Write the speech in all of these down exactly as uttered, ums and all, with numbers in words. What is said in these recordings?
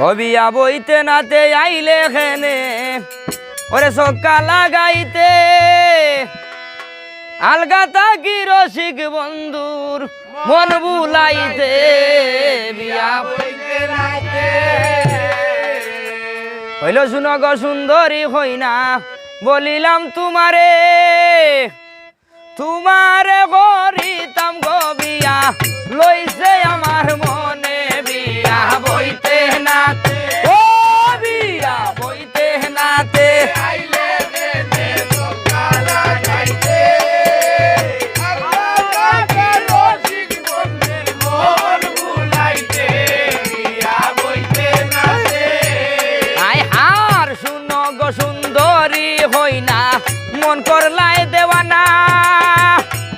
ও বিয়া বইতে নাতে আইলে কেনে, ওরে ছক্কা লাগাইতে, আলগা থাকি রসিক বন্ধুর মন ভুলাইতে, বিয়া বইতে নাতে। অইলো শুনো গো সুন্দরী কইনা, বলিলাম তুমারে, তুমারে করিতাম গো বিয়া, লইছে আমার মনে বিয়া বইতে নাতে। ও বিয়া বইতে নাতে। আয় হার শুনো গো সুন্দরী কইনা, মন করলায় দেওয়ানা।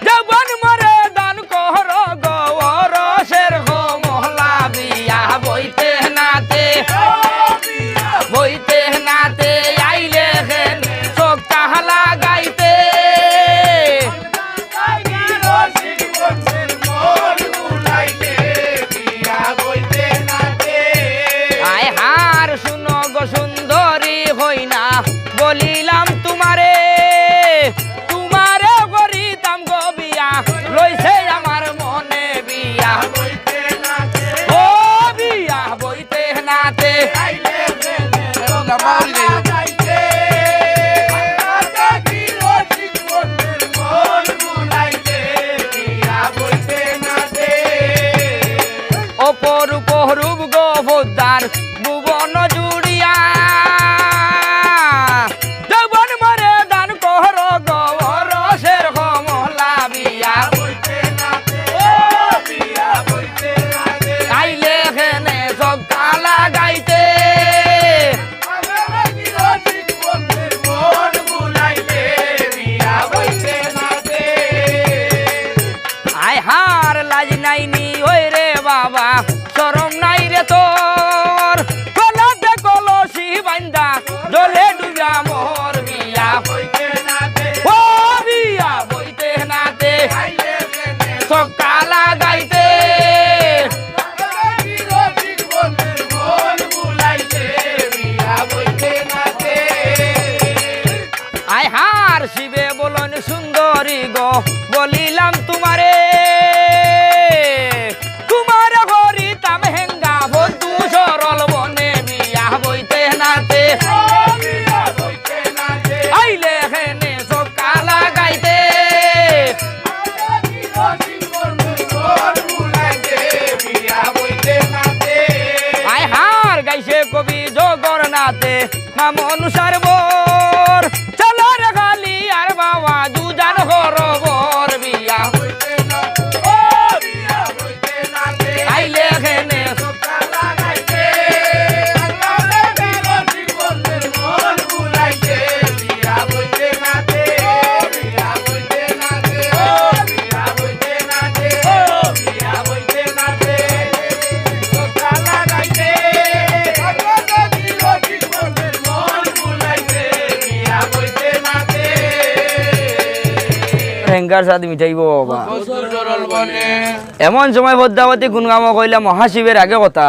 যৌবন মরে দান করো গো, ও রসের কমলা বিয়া বইতে নাতে। বইতে নাতে আইলে কেনে ছক্কা লাগাইতে। আয় হার শুনো গো সুন্দরী কইনা, বলিলাম তুমারে, তুমারে করিতাম গো বিয়া, লইছে আমার মনে বিয়া। ও বিয়া বইতে নাতে। অপরূপ অপরূপ গো পদ্মার ভুবন জুড়িয়া, যৌবন মরে দান করো গো, ও রসের কমলা বিয়া। আইলে কেনে ছক্কা লাগাইতে। আয় হার লাজ নাই নি ওই রে বাবা, শরম নাই রে তোর। গলাতে কলসি বাইন্দা, জলে ডুবা মর বিয়া। ও বিয়া বইতে নাতে। ছক্কা লাগাইতে। আয় হার শিবে বলন সুন্দরী গো, বলিলাম তুমারে, তুমারে করিতাম হেঙ্গা বন্ধু সরল বনে বিয়া বইতে নাতে। আইলে কেনে ছক্কা লাগাইতে। আয় হার গাইছে কবি জগন্নাথে, মা মনসার বর, চলো রে কালি আর বাবা দুজান করো বর বিয়া। আইলে কেনে হেঙ্গার স্বাদ মিটাইবো বাবা। এমন সময় পদ্মাবতী কোন গামো কইলা মহাশিবের আগে কথা।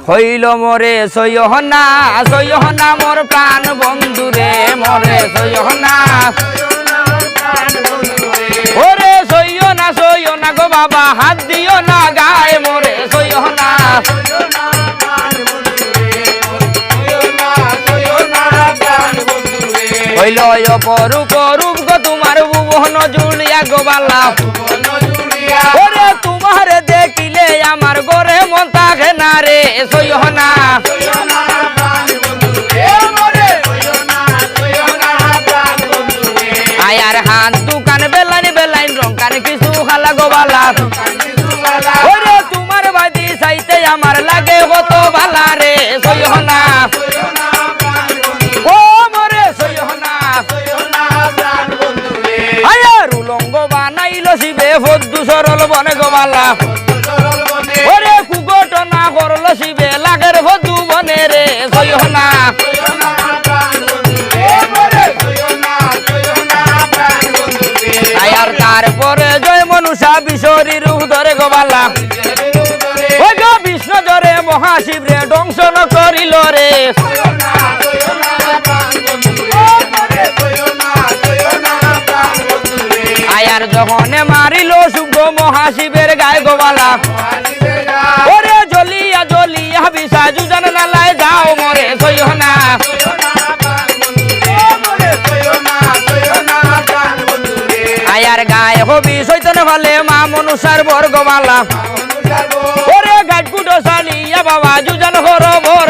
কইল মোরে সইও না, সইও না মোর প্রাণ বন্ধু রে, মোরে সইও না। ওরে সইও না, সইও না গো বাবা, হাত দিও না গায়ে, মোরে সইও না। কইল অপরূপ অপরূপ গো তুমার ভুবন জুড়িয়া গো বালা। ওরে তুমারে দেখিলে আমার ঘরে মন থাকে না রে, সইও না। আয়ার হাত দুখান বেলাইন বেলাইন রং কান কিছু খালা গো বালা। ওরে তুমার বাদি চাইতে আমার লাগে কত বালা রে, সইও না। ও মোরে সইও না। আয়ার উলঙ্গ বানাইল শিবে ফদ্দু সরল বনে গো বালা। ওরে কুঘটনা করল শিবে লাগের ফদ্দু বনে রে, সইও না। আয়ার তারপরে জয় মনুষা বিশরী রূপ ধরে গো বালা। ওই গো বিষ্ণু ধরে মহাশিব রে হনে মারিল শুভ মহাশিবের গায়ে গো বালা। ওরে জ্বলিয়া জ্বলিয়া বিছা যুজান নালায় যাও মোরে ছইও না। আয়ার গায়ে হবি চৈতন্য ফালে মা মনসার বর গো বালা। ওরে গাটগুটো চালিয়া বাবা যুজান হর বর